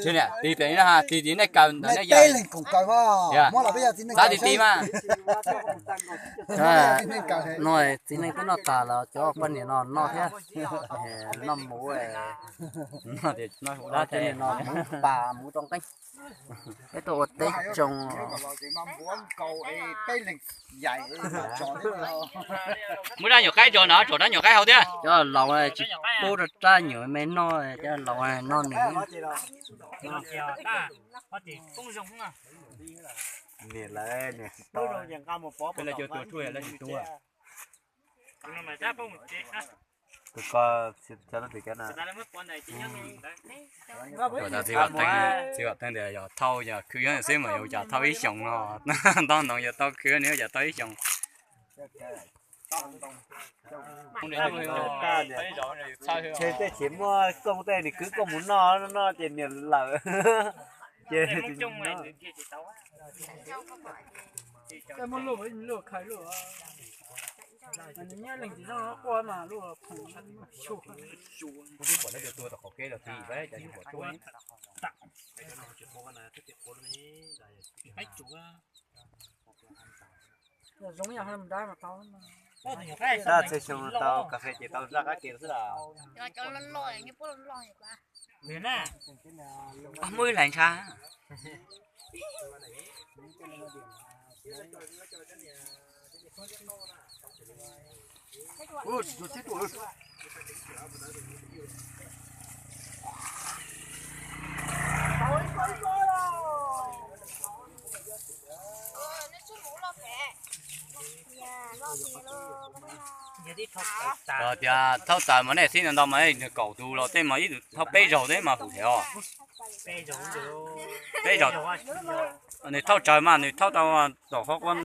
Tsis niam tis pem no ha, tis tis nej kaw ntawm nej yawg. Xav tis tis mas. No txiv neej twb noj tas los cov poj niam no noj thiab. Noj mus, noj tias noj hu dab tsi no, mus pas mus rau qeeb. Peb tuaj ua teb tsoo. Muab rab nyuam qaib tso no, tso rab nyuam qaib hauv thiab. Cov laus tsis pub rab nyuam me noj, cov laus noj nws. Niam lawv niam tsis tau. Peb lawv cov tuag ruaj lawv tsis tuag. Tus ko tsis tau tim cov na. Txiv Vam Teeb, txiv Vam Teeb tias yog thauj yog khwv xwb mas yuav cas thauj ib xyoos no. Ntaub ntoo yog tau khwv nws yuav cas thauj ib xyoos. Ntshe tej tsev muaj kooj tej nws kwv kooj mus noj noj ces niam lawm. Ces Tab txhia xyoo tau kas fes ces tau zaj qab ke xwb los. Muaj ib hlais ntsha. Tias thauj taws mas nej xib ntau mas kaum tus los tej mas ib tug thauj peb zaug tej mas hum thiab os. Peb zaug. Nws thauj tsawg mas nws thauj tau tom qhov